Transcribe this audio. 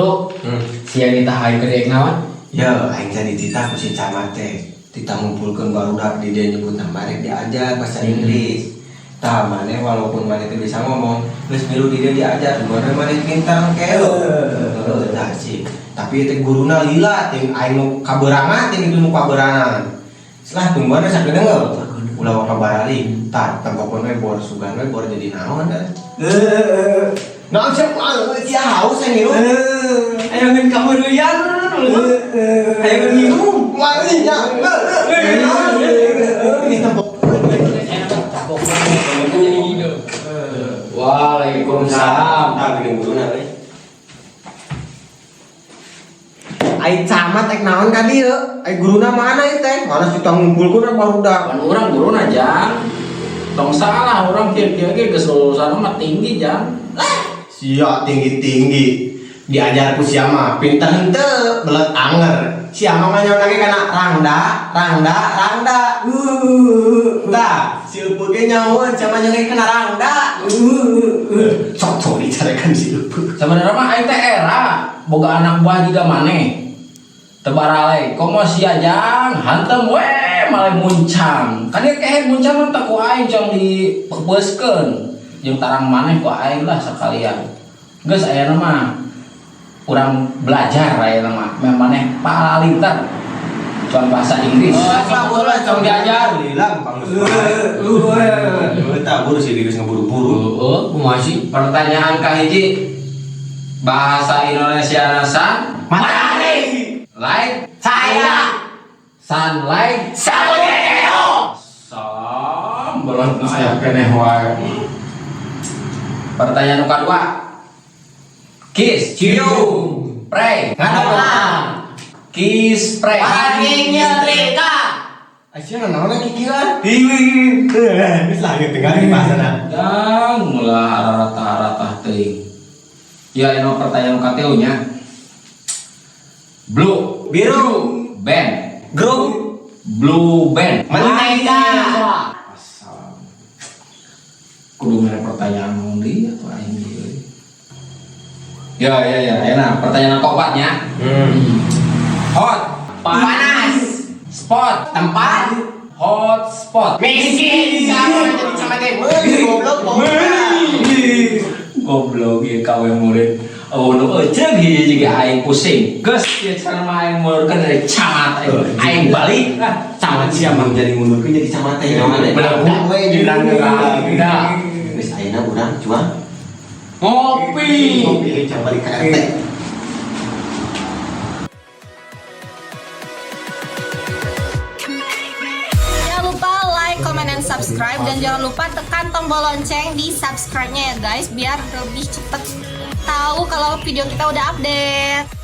Lu, sia nitah aing keur naon? Ya, aing tadi dititah ku si camat teh. Titah ngumpulkeun barudak di dia nyebut nama rek diajar bahasa Inggris. Tah maneh walaupun maneh teu bisa ngomong, geus milu di dia diajar, gimana maneh pintar ke lo. Heeh, tah sih. Tapi teh guruna lila ting aing nu kaberangan ting itu nu kaberangan. Setelah tungguan sakedeung ulah waka barali. Tah tempokon we bor sugan we bor jadi naon dah. Naon sia sia haus yang ngirum. Ayo ngeun kameureuyan. Ayo ngeun minum. Walinya. Ini tempok. Waalaikumsalam. Tah geuning guruna euy. Ai camat ek naon ka dieu? Ai guruna mana ieu teh? Mana kita ngumpulkeun barudak. Pan urang guruna jang. Tong salah urang kieu-kieu ge geus lulusan mah tinggi jang. Sia tinggi-tinggi. Diajar ku sia mah pinter henteu, belet anger. Sia mah nganyauna ge kana rangda, rangda, rangda. Tah, si Eupeut ge nyahoeun sia mah nyahoeun kana rangda. Sok sok dicarekan si Eupeut. Sebenarnya mah aing teh era boga anak buah jiga maneh. Teu baralai, komo sia jang, hantem we malah muncang. Kan ieu kehe muncang mah teh ku aing cong dipepeuskeun. Jeung tarang maneh ku aing lah sekalian. Geus ayeuna mah urang belajar ayeuna mah. Meh maneh palalinter. Cuman bahasa Inggris. Oh, Lah cong diajar. Lila pangus. Tah buru sih geus ngeburu-buru. Heeh, kumaha sih? Pertanyaan kahiji. Bahasa Indonesia san Matahari. Like Saya. Sunlight. Saudeo. Salam berat aya keneh wae. Pertanyaan nu kadua. Kiss, Cium. Pray, Ngadoa. Kiss, pray. Paling nyetrika. Aisyah naon lagi kikieuan? Hiwi. Geus lah ieu tinggal di bahasana. Jang ulah rata-rata teuing. Ya ini pertanyaan katilu nya. Blue, Biru. Band, Grup. Blue band. Mentega. Assalam. Kudu mere pertanyaan naon deui atuh aing ieu. Ya ya ya, enak. Pertanyaan keempatnya. Hot, Panas. Spot, Tempat. Hot spot. Miskin. Sama jadi sama teh meuli goblok goblok. Goblok ieu kawe murid. Oh, nu euceung hiji jiga aing pusing. Geus ieu cara mah aing mundurkeun dari camat aing. Aing balik lah. Camat sia mah jadi ngundurkeun jadi camat teh naon teh. Bener. We jeung Nah, Geus ayeuna urang cuang ngopi. Ngopi jam balik ka RT. Jangan lupa like, comment, dan subscribe. Dan jangan lupa tekan tombol lonceng di subscribe-nya ya guys, biar lebih cepet tahu kalau video kita udah update.